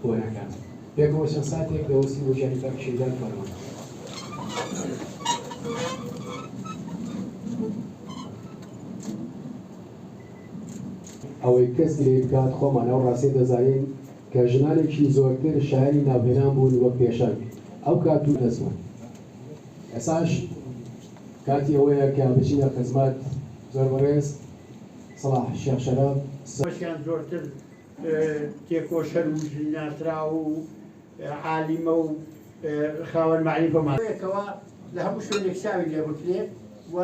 بۆنەکان. پێکەوە چەند ساتێک دەوەستین بۆ گیانی پاکی شەهیدان فەرمان. ئەوەی کەس گلەیی بکات خۆمان ئەو ڕاستیە دەزانین کە ژنانێکی زۆرتر شایەنی ناوهێنان بوون وەک پێشەنگ ئەو کات و دەست بوون ئێساش کاتی ئەوەیە کە بچینە خزمەت زۆر بەڕێز سەڵاح شێخ شەرەف. بەشیان زۆرتر تێکۆشەر و ناسراو و عالیمە و خاوەن مەعریفەمان. کەوا لە هەموو شوێنێک چاوی لێ بکرێ و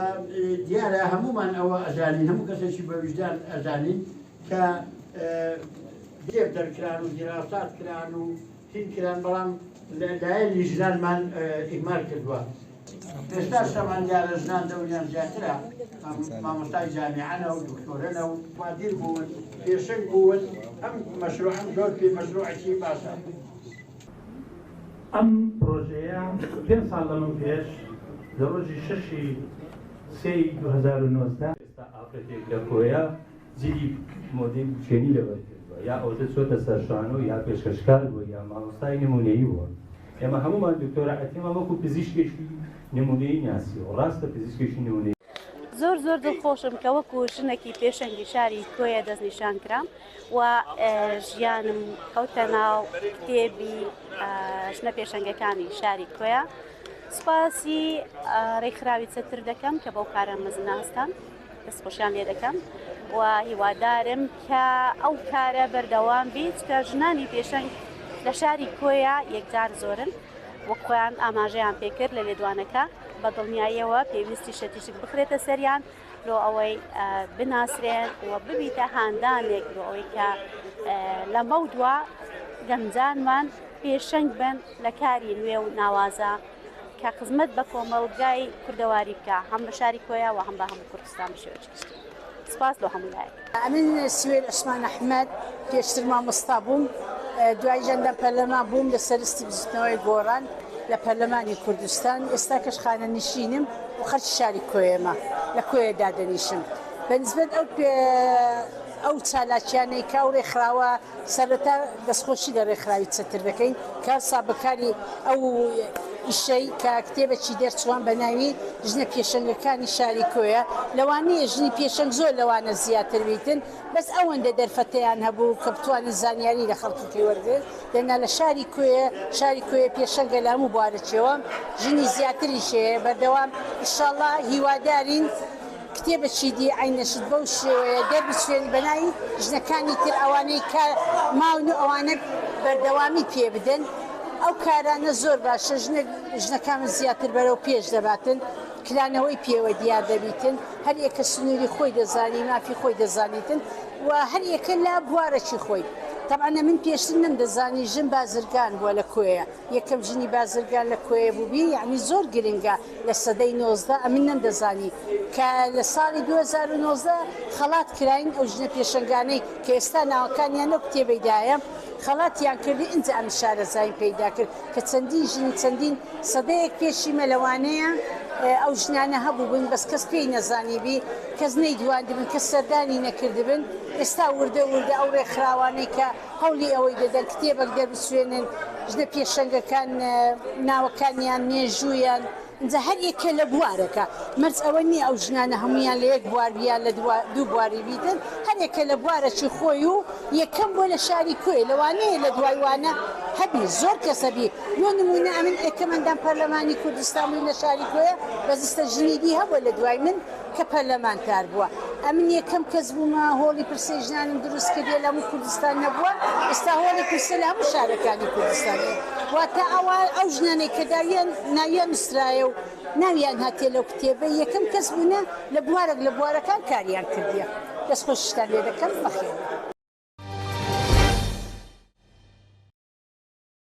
دیارە هەموومان ئەوە ئەزانین، هەموو کەسێکی بە ویژدان ئەزانین کە کتێب دەرکران و دیراسات کران و هین کران، بەڵام لایەنی ژنانمان ئیهمال کردووە. ئێستاش تەبعەن دیارە ژنان دەوریان زیاترە، مامۆستای جامیعەنە و دکتۆرەنە و قادر بوون، پێشەنگ بوون، ئەم مەشروعەم زۆر پێ مەشروعێکی باشە. ئەم پرۆژەیە پێنج ساڵ لەمەو پێش لە ڕۆژی شەشی سێی 2019، ئێستا ئافرەتێک لە کۆیە جلی مۆدەی بوکێنی لەبەر کردووە یا ئەوەتە چۆتە سەر شانۆ یا پێشکەشکار بووە یا مامۆستای نموونەیی بووە. ئێمە هەموومان دکتۆرە عەتیەمان وەکو پزیشکێکی نموونەیی ناسیوە، ڕاستە پزیشکێکی نموونەیی. زۆر زۆر دڵخۆشم کە وەکو ژنێکی پێشەنگی شاری کۆیە دەستنیشان کرام و ژیانم کەوتە ناو کتێبی ژنە پێشەنگەکانی شاری کۆیە. سوپاسی ڕێکخراوی چەتر دەکەم کە بەو کارە مەزنە هەستان. دەستخۆشیان لێ دەکەم و هیوادارم کە ئەو کارە بەردەوام بیت کە ژنانی پێشەنگ لە شاری کۆیە یەکجار زۆرن وەک خۆیان ئاماژەیان پێکرد لە لێدوانەکە بە دڵنیاییەوە پێویستی شەتیشک بخرێتە سەریان لۆ ئەوەی بناسرێن و ببیتە هاندانێک لۆ ئەوەی کە لەمەو دوا گەنجانمان پێشەنگ بن لە کاری نوێ و ناوازە کە خزمەت بە کۆمەڵگای کوردەواری بکا هەم بە شاری کۆیە و هەم بە هەموو کوردستان بە شێوەیەکی گشتی. سپاس لۆ هەموو لایەک. ئەمن سوێر عوسمان ئەحمەد، پێشتر مامۆستا بووم، دواییش ئەندام پەرلەمان بووم لە سەرستی بزوتنەوەی گۆڕان لە پەرلەمانی کوردستان، ئێستاکەش خانەنشینم و خەڵکی شاری کۆیەمە، لە کۆیە دادەنیشم. بە نیسبەت ئەو ئەو چالاکیانەی کە ئەو رێکخراوە سەرەتا دەستخۆشی لە رێکخراوی چەتر دەکەین کە هەڵسا بە کاری ئەو ئیشەی کە کتێبەکی دەرچووە بە ناوی ژنە پێشەنگەکانی شاری کۆیە، لەوانەیە ژنی پێشەنگ زۆر لەوانە زیاتر بیتن بەس ئەوەندە دەرفەتەیان هەبوو کە بتوانن زانیاری لە خەڵکەکەی وەرگرن دەنا لە شاری کۆیە شاری کۆیە پێشەنگە لە هەموو بوارەکیەوە ژنی زیاتریش هەیە بەردەوام ئیشاڵا هیوادارین کتێبەکی دی عەینەشت بەو شێوەیە دەربچوێنی بەناوی ژنەکانی تر ئەوانەی کە ماون و ئەوانە بەردەوامی پێ بدەن ئەو کارانە زۆر باشە ژنێک ژنەکان زیاتر بەرەو پێش دەباتن کرانەوەی پێوە دیار دەبیتن هەر یەکە سنووری خۆی دەزانی مافی خۆی دەزانیتن و هەر یەکە لە بوارەکی خۆی تەبعەن من پێشتر نەمدەزانی ژن بازرگان بووە لە کۆیە یەکەم ژنی بازرگان لە کۆیە بووبی یەعنی زۆر گرنگە لە سەدەی 19 ئەمن نەمدەزانی کە لە ساڵی 2019 خەڵات کراین ئەو ژنە پێشەنگانەی کە ئێستا ناوەکانیان لەو کتێبەیدایە خەڵاتیان کردی ئینجا ئەمن شارەزاییم پەیدا کرد کە چەندین ژن چەندین سەدەیەک پێشیمە لەوانەیە ئەو ژنانە هەبووبن بەس کەس پێی نەزانیبی کەس نەیدواندبن کەس سەردانی نەکردبن ئێستا وردە وردە ئەو ڕێکخراوانەی کە هەوڵی ئەوەی دەدەن کتێبەک دەربچوێنن، ژنە پێشەنگەکان ناوەکانیان، مێژوویان، ئینجا هەر یەکە لە بوارەکە، مەرج ئەوە نییە ئەو ژنانە هەموویان لە یەک بوار بی یان لە دوو بواری بیتن، هەر یەکە لە بوارەکی خۆی و یەکەم بووە لە شاری کۆیە، لەوانەیە لە دوای وانە هەبی، زۆر کەس هەبی، لۆ نموونە ئەمن یەکەم ئەندام پەرلەمانی کوردستان بووین لە شاری کۆیە، بەس ئیستا ژنی دی هەبووە لە دوای من، کە پەرلەمانتار بووە ئەمن یەکەم کەس بوومە هۆڵی پرسەی ژنانم دروست کردیە لە هەموو کوردستان نەبووە ئێستا هۆڵی پرسە لە هەموو شارەکانی کوردستان هەیە واتە ئەوە ئەو ژنانەی کە داویان ناویان نووسرایە و ناویان هاتیە لەو کتێبە یەکەم کەس بوونە لە بوارێک لە بوارەکان کاریان کردیە دەستخۆشیشتان لێ دەکەم بەخێر بێن.